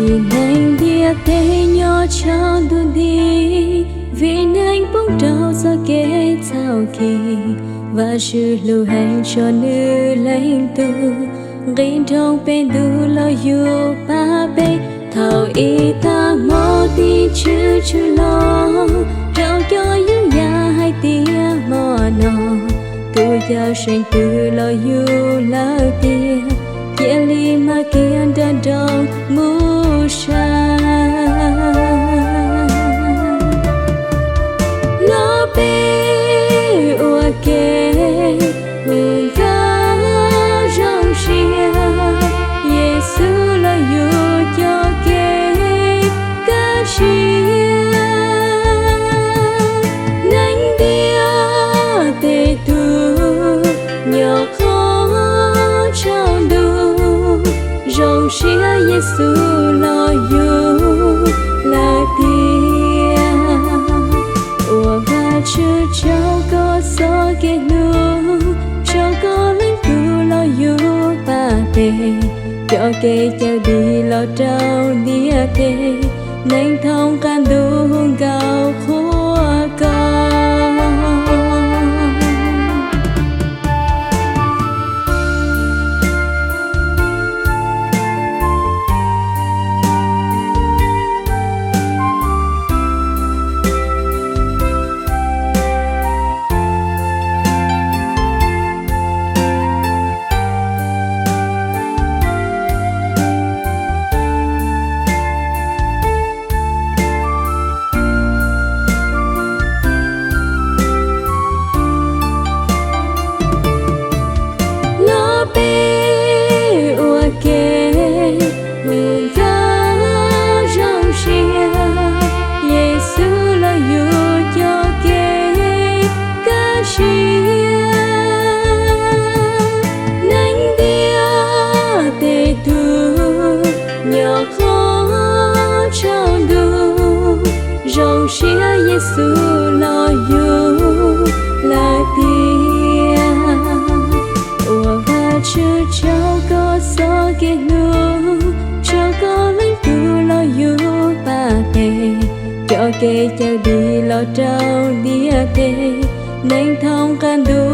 Tib neeg ntiaj teb nyob tshav ntuj nti, vim neeg poob rau txoj kev txhaum kis. Vajtswv hlub heev tso Nws leej tub, nqis nroog peb ntuj los yug pab peb. Thaum ib tag hmo tus Tswv tshwm los, rau cov yub yam hais tias hmo no tus Cawmseej twb los yug lawm tiag. Cia li mas kiag nram nroog mus saib, los peb ua ke hu nkauj zoo siab, Yexus los yug coj kev kaj siab. Neeg ntiaj teb tuag nyob qhov tsaus ntuj, zoo siab Yexus los yug lawm tiag. Ua Vajtswv tsaug koj txoj kev hlub, tsaug koj leej tub los yug pab peb, coj kev cawm dim los rau ntiaj teb, neeg thoob qab ntuj hu nkauj qhuas koj. Los peb ua ke hu nkauj zoo siab, Yexus los yug coj kev kaj siab. Neeg ntiaj teb tuag nyob qhov tsaus ntuj, zoo siab Yexus los yug lawm tiag. Ua Vajtswv tsaug koj txoj kev hlub, tsaug koj leej tub los yug pab peb, coj kev cawm dim los rau ntiaj teb, neeg thoob qab ntuj